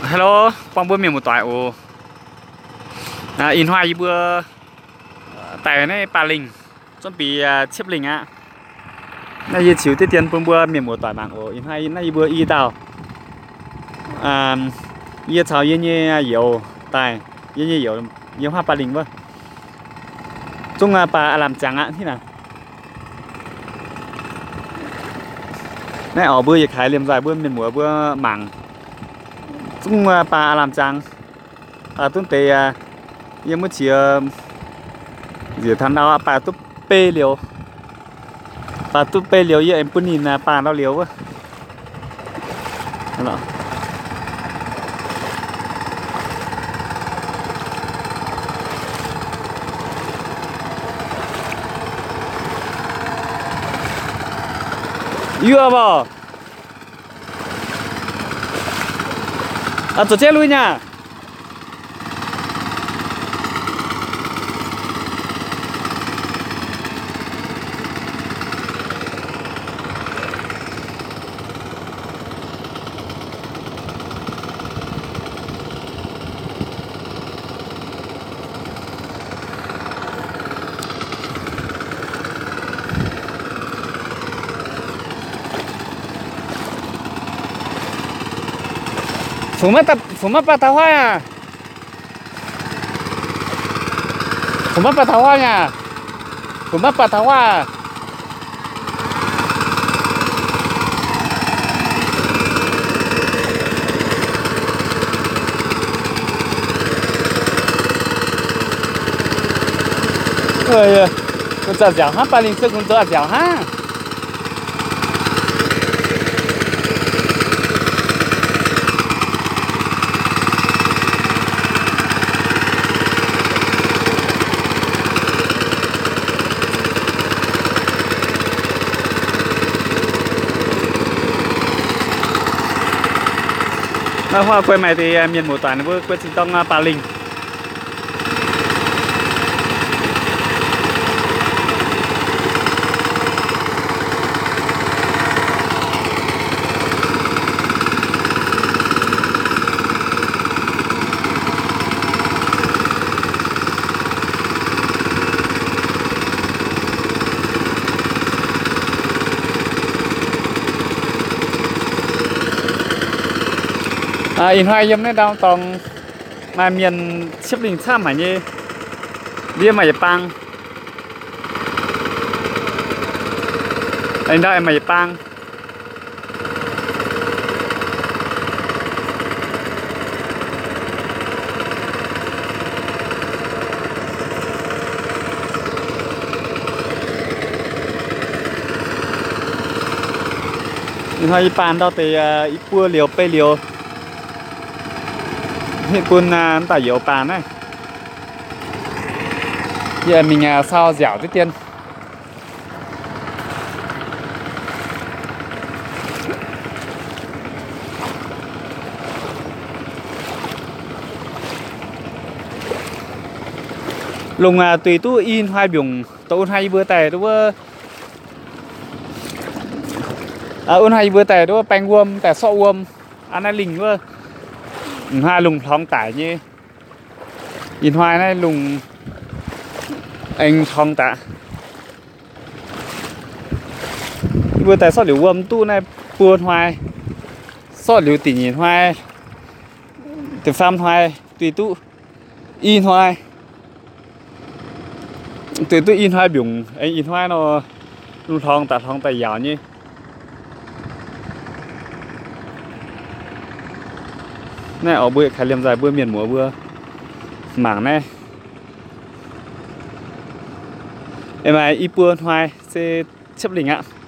Hello, buangh mbuo mienh muoz-doic oc. Ih hnoi yie mbuo daaih naaiv Baac Lingh, zuonv biez Ciepv Lingh aqv. Naaiv yie ziux diqv dien bun mbuo mienh muoz-doic mangc oc. Ih hnoi naaiv yie mbuo i dauh, yie caux yie nyei youz daaih, yie nyei youz, yie huaav Baac Lingh wuov, zungv baac aav lamh ziangx aqv hnangv naaic. Naaiv oc, mbuo yietc kaaix liemh nzoih mbuo mienh muoz mbuo mangc. Zungv baac aav lamh ziangx. Baac duqv deix, yie maiv qiex nziex taux ndau, baac duqv bei liouc. Baac duqv bei liouc yie aengx bun ninh baac ndau liouc wuov. Yuoqv mborqc. Zoux jienv lui nyei aqv. Fungx maiv baac taux huaav aqv. Fungx maiv baac taux huaav aqv. Fungx maiv baac taux huaav. Kungx zoux nziaauc hnangv, Baac Lingh se kungx zoux nziaauc hnangv. Naaiv huaav guei maaih deix mienh muoz-doic ninh mbuo guei zinh dorng Baac Lingh. Ih hnoi yiem naaiv ndau dorngx maaih mienh Ciepv Lingh camv haic nyei. Ndiev maaih yietc baang. Ndau maaih yietc baang. Ih hnoi yie baan ndau deix i buo liouc, bei liouc, hitv bun dauh youz baan naaiv. Yie mingh sau nziaauc diqv dien. Lungh duih duqv i hnoi mbiungc, dongh wuov hnoi yie mbuo daaih wuov, wuov hnoi yie mbuo daaih wuov baeng wuom, daaih sorqv wuom. Aa, naaiv lingh wuov, ih hnoi lungh hlorngx daic nyei. Ih hnoi naaiv lungh aengx hlorngx daic. Yie mbuo daaih sorqv liuz wuom duqv naaiv buo hnoi, sorqv liuz da'nyeic hnoi, da'faam hnoi, duih duqv i hnoi, duih duqv i hnoi mbiungc, aengx ih hnoi nor, lungh hlorngx daaih, hlorngx daaih yaauc nyei. Naaiv oc, mbuo kaaix liemh nzoih mbuo mienh muoz mbuo mangc naaiv. Aengx maaih i buo hnoi se Ciepv Lingh aqv.